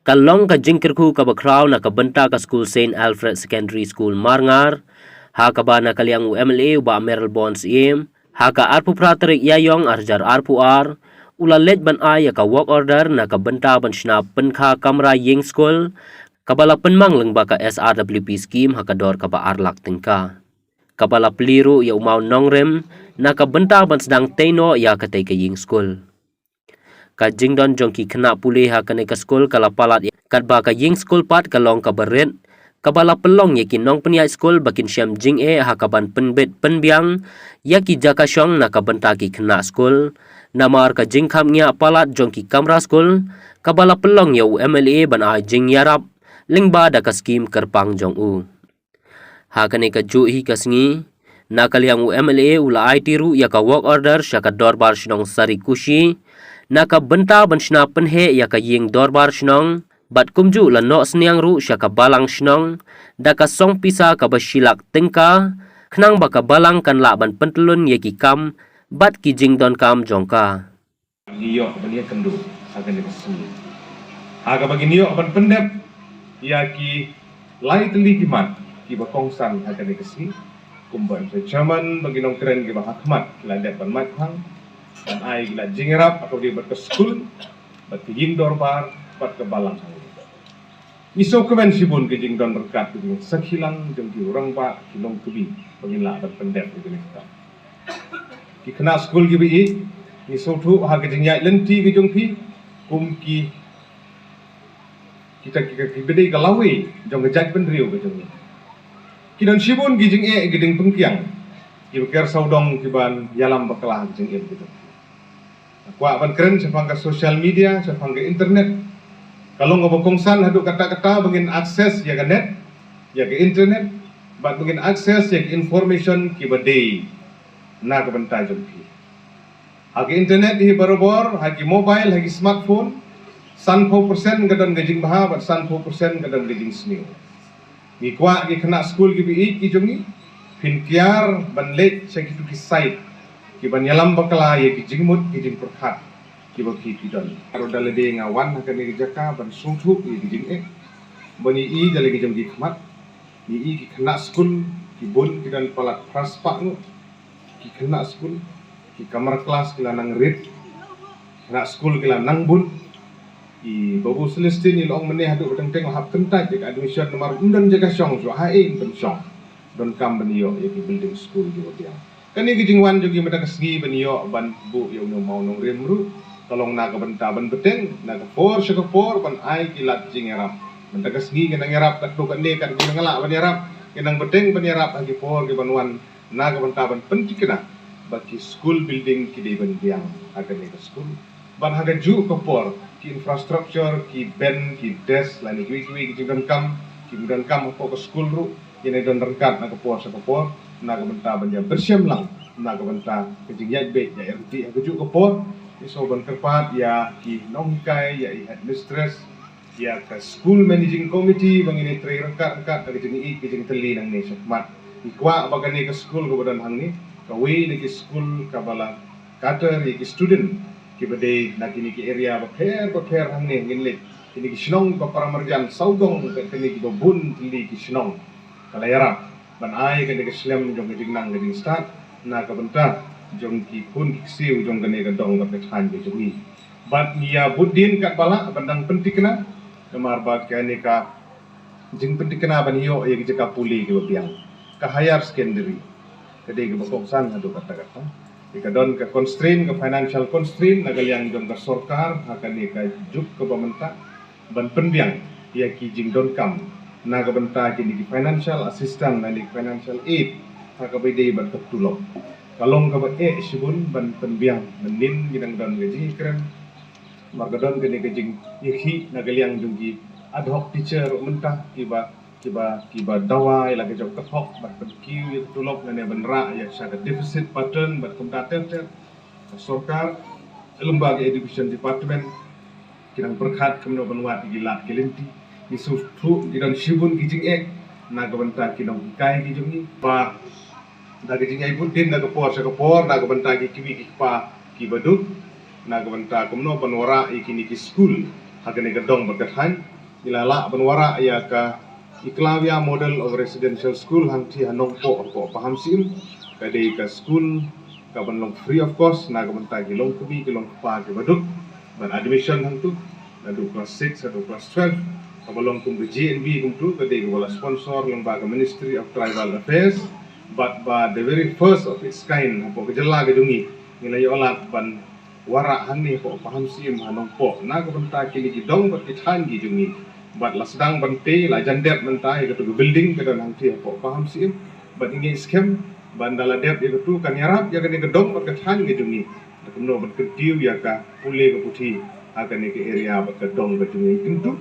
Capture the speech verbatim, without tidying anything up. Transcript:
Ka long ka jingkyrkhu kaba khraw na ka bynta ka skul Saint Alfred Secondary School Marngar, ha kaba na ka liang u M L A u Bah Mayralborn Syiem, ha ka arphew phra tarik Ïaïong arhajar arphew ar, u la leit ban ai ïa ka work order na ka bynta ban shna pynkha kamra ïing skul, kaba la pynmang lyngba ka S R W P scheme ha ka dor kaba ar lak tyngka. Kaba la plie ruh ïa u mawnongrim, na ka bynta ban sdang tei noh ïa katei ka ïing skul. Ka jingdon jong ki khynnah pule ha kane ka skul ka la palat ïa katba ka ïing skul pat ka long kaba rit, kaba la pynlong ïa ki nongpynïaid skul ba kin shem jingeh ha kaban pynbit pynbiang ïa ki jaka shong na ka bynta ki khynnah skul. Namar ka jingkham ngiah palat jong ki kamra skul, kaba la pynlong ïa u M L A ban ai jingïarap lyngba da ka scheme kyrpang jong u. Ha kane kajuh hi ka sngi, na ka liang u M L A u la aiti ruh ïa ka work order sha ka dorbar shnong Sarikushi, na ka bynta ban shna pynheh ïa ka ïing dorbar shnong, bad kumjuh la noh synñiang ruh sha ka balang shnong da ka song pisa kaba shi lak tyngka, khnang ba ka balang kan lah ban pyntyllun ïa ki kam bad ki jingdonkam jong ka. Ngi ïoh ban ïakynduh ha kane ka sngi, ha kaba ngin ïoh ban pyndep ïa ki lai tylli ki mat kiba kongsan ha kane ka sngi. Kumba u chairman bad ki nongkren kiba ha khmat ki la dep ban mad phang ban ai ki lad jingïarap ha kaba ïadei bad ka skul, bad ka ïing dorbar, bad ka balang. Ngi sngewkmen shibun ka jingdon ryngkat ka jingsakhi lang jong ki rangbah ki longkmie ba ngin lah ban pyndep ïa kane ka kam. Ki khynnah skul kiba ïeit, ngi sngewthuh ha ka jingïaid lynti ka jong phi kum ki, kita ki, ki, kiba dei ka lawei jong ka jaitbynriew ka jong ngi. Ki don shibun ki jingeh ki jingpynkhiang kiba ker sawdong kiban ïalam bakla ha ka jingim ka jong phi. Kwah ban kren shaphang ka social media, shaphang ka internet. Ka long kaba kongsan haduh katta katta ba ngin access ïa ka net, ïa ka internet, bad ba ngin access ïa ka information kiba dei na ka bynta jong phi. Ha ka internet hi barabor, ha ki mobile, ha ki smartphone, sanphew percent ka don ka jingbha bad sanphew percent ka don ka jingsniew. Ngi kwah ki khynnah skul kiba ïeit ki jong ngi, phin kiar ban leit sha kitu ki site kiban ïalam bakla ïa ki jingmut ki jingpyrkhat kiba phi phi don. Aro da lade nga wan ha kane ka jaka ban sngewthuh ïa ki jingeh ba ngi i da lade ki jong ki khmat. Ngi i ki khynnah skul ki bun ki don palat phra spah ngut. Ki khynnah skul, ki kamra klas ki la nang rit, khynnah skul ki la nang bun. I Babu Celestine i la ong mynne haduh ba teng teng la hap kyntait ïa ka admission namar ym don jaka shong shuh, ha ei yn pynshong. Donkam ban ïoh ïa ki building skul kiba biang. Kane ka jingwan jong ngi mynta ka sngi ban ïoh ban buh ïa une u mawnongrim ruh ka long na ka bynta ban bteng na ka por sha ka por ban ai ki lad jingïarap. Mynta ka sngi ngi nang ïarap katto katne kat ngi nang lah ban ïarap, ngi nang bteng ban ïarap ha ki por kiban wan na ka bynta ban pynthikna ba ki school building ki dei ban biang ha kane ka school. Bad ha kajuh ka por ki infrastructure, ki bench, ki desk lane kiwei kiwei ki jingdonkam kiba donkam hapoh ka school ruh kin ïa don ryngkat na ka por sha ka por na ka bynta ban ïa pyrshang lang na ka bynta ka jingïaid beit ïa ryntih ha kajuh ka por. Ngi sngewbha ban kyrpad ïa ki nonghikai, ïa i headmistress, ïa ka school managing committee ba ngin ïatrei ryngkat ryngkat da ka jingïeit ka jingtylli nangne shakhmat. Ngi kwah ba kane ka school kaba don hangne kawei na ki school kaba la cater ïa ki student kiba dei na kine ki area bapher bapher hangne ngin leit kine ki shnong ba para marjan sawdong bad kine kiba bun tylli ki shnong. Ka la ïarap ban ai kane ka shlem jong ka jingnang ka jingstad na ka bynta jong ki khun ki ksiew jong kane ka dong bad ka thaiñ ka jong ngi. Bad ngi ïa bud dien katba lah ban dang pynthikna namar ba kane ka jingpynthikna ban ïoh ïa ki jaka pule kiba biang, ka higher secondary ka dei kaba kongsan haduh katta katta. Ïa ka don ka constraint, ka financial constraint na ka liang jong ka sorkar ha kane ka juk kaba mynta ban pynbiang ïa ki jingdonkam na ka bynta kine ki financial assistance lane ki financial aid ha kaba ïadei bad ka tulop. Ka long kaba eh shibun ban pynbiang, mynnin ngi dang don ka jingkren namar ka don kane ka jingïakhih na ka liang jong ki ad hoc teacher ruh mynta kiba kiba kiba dawa ïa la ka jong ka thok bad ban kiew ïa ka tulop lane ban rah ïa sha ka deficit pattern bad kumta ter ter. Ka sorkar lyngba ka education department ki dang pyrkhat kumno ban wad ïa ki lad ki lynti. Ngi sngewthuh ki don shibun ki jingeh na ka bynta ki nonghikai ki jong ngi ba da ka jingïaid bud dien na ka por sha ka por na ka bynta ki kiwei ki kpa kiba duk na ka bynta kumno ban wanrah ïa kine ki skul ha kane ka dong bad ka thaiñ. ngi la lah ban wanrah ïa ka Eklavya Model of Residential School hangtei ha Nongpoh hapoh Pahamsyiem. Ka dei ka skul kaban long free of cost na ka bynta ki longkmie ki longkpa kiba duk ban admission hangtu, naduh class six haduh class twelve. Kaba long kum ka J N V kumtu, ka dei kaba la sponsor lyngba ka Ministry of Tribal Affairs, bad ba the very first of its kind hapoh ka jylla ka jong ngi. Ngi la ïoh lad ban wanrah hangne hapoh Pahamsyiem ha Nongpoh na ka bynta kine ki dong bad ki thaiñ ki jong ngi. Bad la sdang ban pei, la jan dep mynta ïa katu ka building ka don hangtei hapoh Pahamsyiem. Bad ngi skhem ba ynda la dep ïa katu kan ïarap ïa kane ka dong bad ka thaiñ ka jong ngi da kumno ban kyntiew ïa ka pule ka puthi ha kane ka area bad ka dong ka jong ngi. Kumtu